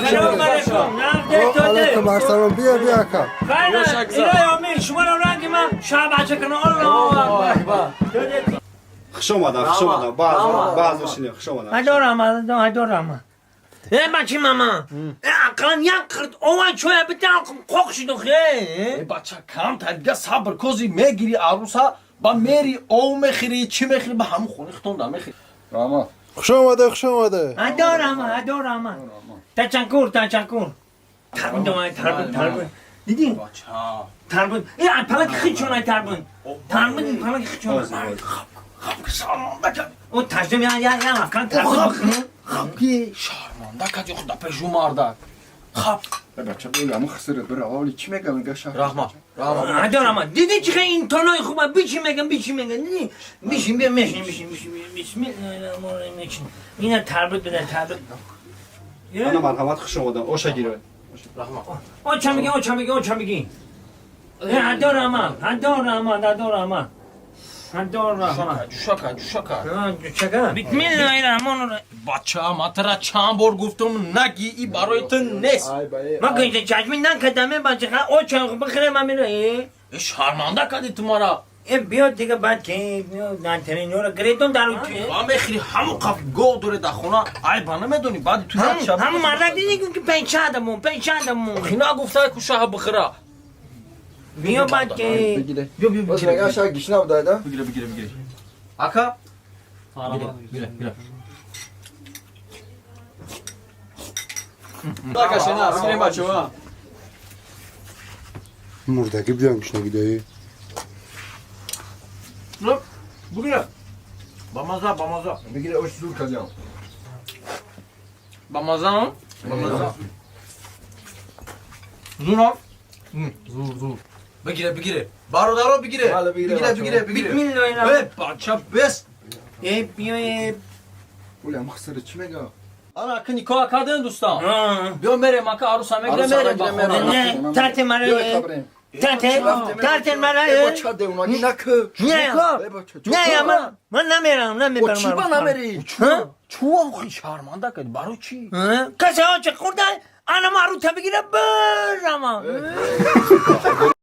سلام علیکم. علیکم السلام. بیا بیا اکا. خیلی شما رو رنگ من شب بچه کنه. الله اکبر. Хуш омадам, хуш омадам. Баъз баъз бошинем, хуш омадам. Ҳадорам, ҳадорам. Э бачи мама. Э ақлан як қирт ован чоя битан қоқ шуду хе. Э бача, кам та дига сабр кози мегири аруса ба мери ов мехири, чӣ мехири, ба ҳамун хони хитон да мехири. Раҳмат. Хуш омаде, хуш омаде. Ҳадорам, ҳадорам. Тачакур, тачакур. Тарбун давай, тарбун, тарбун. Дидин? Бача. Тарбун. Э палак хичона тарбун. Тарбун палак хичона. Хаб шарманда кад. О таждем я я я афкан тарбун. Хаб ки шарманда кад ё худа пешу мардак. Хаб. Бача, бигам хисре бира, оли чӣ мегам мега шаҳр. Раҳмат. Раҳмат. Ҳадорам. Дидин чи ин тонои хуба бичи мегам, бичи мегам. Дидин? Бишин, бия мешин, бишин, бишин. Бисмиллаҳир-раҳмонир-раҳим. Ина тарбут буда, тарбут. Ана марҳамат, хуш омадам. Оша гиред. Раҳмат. Оча мегин, оча мегин, оча мегин. Ҳадорам, ҳадорам, ҳадорам. Ҳадорам. Ҷушака, ҷушака. Чага. Бисмиллаҳир-раҳмонир-раҳим. Бача, ман тара чанд бор гуфтум, наги, и барои ту нест. Ай ба Ма гӯйда чашми накардаме бача, оча бихӯре ма мера. Э шарманда кади ту мара. Э биё дига баъд ки биё тренёра гирифтум дар Ба мехири ҳамун қаф гов доре дар хона, ай ба намедонӣ баъди ту як шаб. Ҳамун мардак диди ки пенчадамон, пенчадамон. Хина гуфтай ку шаҳ бихӯра. Биё баъд ки Бигире. Биё, биё. Боз мега шаҳр гишна будай да? Бигире, бигире, бигире. Ака? Бигире, бигире, бигире. Накашена, бигирем бачаҳо. Мурдагӣ биён гушнагӣ даи. Бигире. Бамаза, бамаза. Бигире, ош зур кадям. Бамаза, бамаза. Зур. Зур, зур. Бигире, бигире. Бародаро, бигире. Бале, бигире, Бигире, бачаҳо. бигире, бигире. Бисмиллаҳир-раҳмонир. Э, бача, бес. Э биё э. Оли ам хисре чӣ мега? Ана ки никоҳ кардем, дӯстон. Биё мерем, ака, аруса мегирем, Аруса мерем ба мегирем, хона. мерем. Не, тарте мара. Биё хабрем. Тарте, тарте мара. Э бача, девонагӣ накӯ. Не, Э бача. не, ман намерам, О намебарам. чӣ ба намери? Чӯ охи шарманда кардӣ, барои чӣ? Касе оча хӯрда, ана марута бигира бирама. Э.